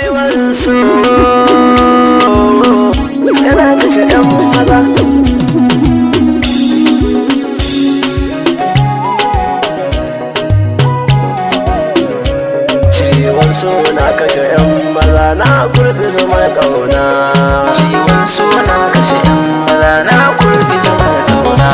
Ciwon so yana kashe 'yan maza. Ciwon so na kashe 'yan maza, na kurfi zumar ƙauna. Ciwon so na kashe 'yan maza, na kurbi zumar ƙauna.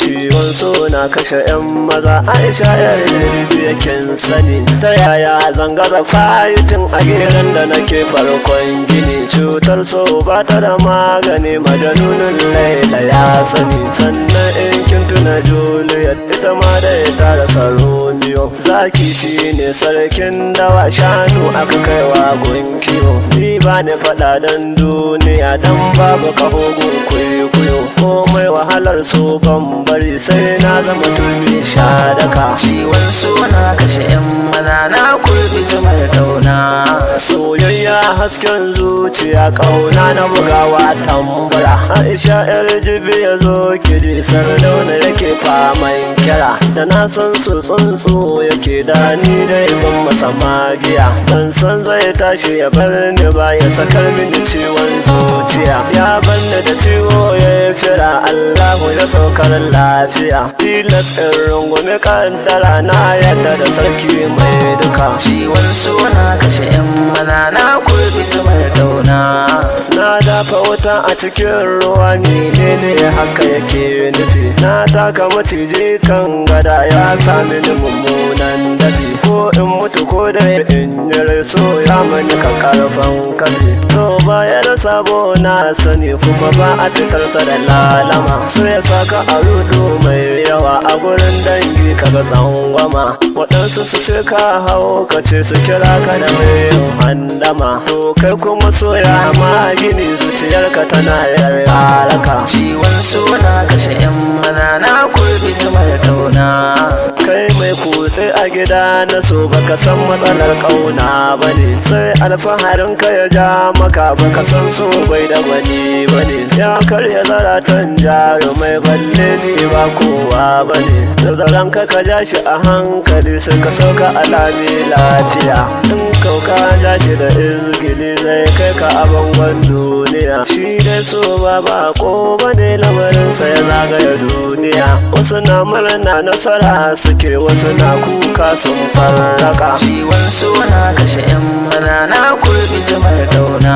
Ciwon so na kashe 'yan maza, Aisha yar jibi yakin sani. Ta yaya zanga fayitin a gidan da nake farkon gini? Cutar so ba ta da magani, majanunin Laila ya sani. Sannan in kin tuna Juliet, ita ma dai ta rasa Romeo. Zaki shine sarkin dawa, shanu aka kaiwa gun kiwo. Ni ba ni faɗa don duniya, dan babu kaho gun kwaikwayo. Komai wahalar so ban bari, sai na zama turmi shadaka. Ciwon so na kashe 'yan maza, na kurbi zumar ƙauna. Soyayya hasken zuciya, kauna na bugawa tambura. Aisha yar jibi, ya zo kiji Sardauna yake faman kira. Da na san su tsuntsu yake da ni dai ban masa magiya. Ban san zai tashi ya bar ni ba, ya sakar mini ciwon zuciya. Ya bar ni da ciwo ya yi fira, Allahu ya saukar lafiya. Tilas in rungumi kaddara, na yadda da sarki mai duka. Ciwon so na kashe 'yan maza, na kurbi zumar ƙauna. Na dafa wuta a cikin ruwa, menene haka yake nufi? Na taka maciji kan gada, ya sami ni mummunan dafi. Ko in mutu ko da in yi rai, so ya mani ka karfan kafi. To baya da sabo na sani, kuma ba a fitarsa da lalama. Sai ya saka a rudu mai yawa, a gurin dangi kaga tsangwama. Waɗansu su ce ka hau ka ce, su kira ka da mai handama. To kai kuma soya ma gini, zuciyarka tana yarraka. Ciwon so na kashe 'yan maza, na kurbi zumar ƙauna. Kai mai kutse a gida na so, baka san matsalar kauna bane. Sai alfaharin ka ya ja maka, baka san so bai da gwani bane. Ya karya zaratan jarumai, balle ni ba kowa bane. Da zaran ka ka ja shi a hankali, sai ka sauka alami lafiya. In kauka ja shi da izgili, zai kai ka a bangon duniya. Shi dai so ba bako bane, lamarinsa ya zagaya duniya. Wasu na murna nasara suke, wasu na kuka sun farraka. Ciwon so na kashe 'yan maza, na kurbi zumar ƙauna.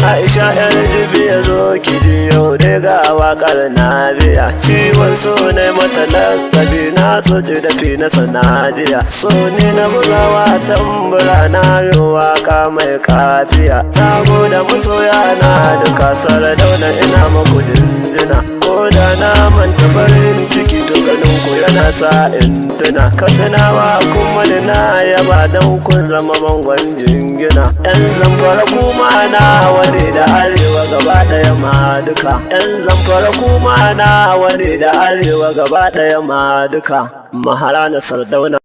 Aisha yar jibi, ya zo kiji yau dai ga wakar na biya. Ciwon so ne mata lakabi, na tsoci dafi na sanajiya. So ne na bugawa tambura, na yi waka mai kafiya. Na gode masoya na duka, Sardauna ina maku jinjina. Ko da na manta farin ciki, to ganin ku yana sa in tuna. Katsinawa kuma da na yaba, don kun zama bangon jingina. Yan Zamfara kuma na wani da Arewa gaba ɗaya ma duka. Yan Zamfara kuma na wani da Arewa gaba ɗaya ma duka. Mahara na Sardauna.